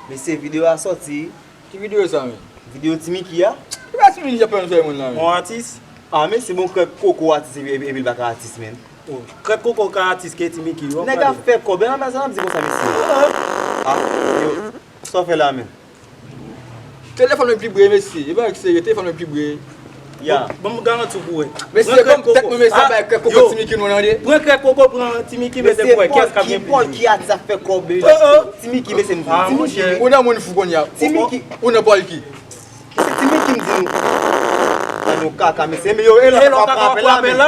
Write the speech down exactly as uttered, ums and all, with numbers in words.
Mesye, videyo a sòti. Ki videyo sa, men? Videyo Ti Micky a. Ki pa Ti Micky ap fè moun la, men? Yon atis? Ah, mesye, bon, krèk koko atis epi epi l pa ka atis, men. Krèk koko ka atis ke Ti Micky. Nèg ap fè kòb, e nan sa n ap di konsa, mesye. Ah, yo, sa w fè la, men? Telefòn mwen vibre, mesye. E pa serye, telefòn mwen vibre. Ya. Ban m garanti w pou wè. Mesye, ban m tèt mwen, mesye, bay krèk koko Ti Micky nou nan de. Pran krèk koko, pran Ti Micky, mesye, pou wè kiyès k ap gen plis. Pòl ki atis ap fè kòb. Ti Micky, mesye, m Ah, monchè. Ou nan moun fou kounye a. Ti Micky. Ou nan Pòl ki? Se Ti Micky m di nou. Nan nou kaka, mesye. Men yo, e lòt ap frape la, men.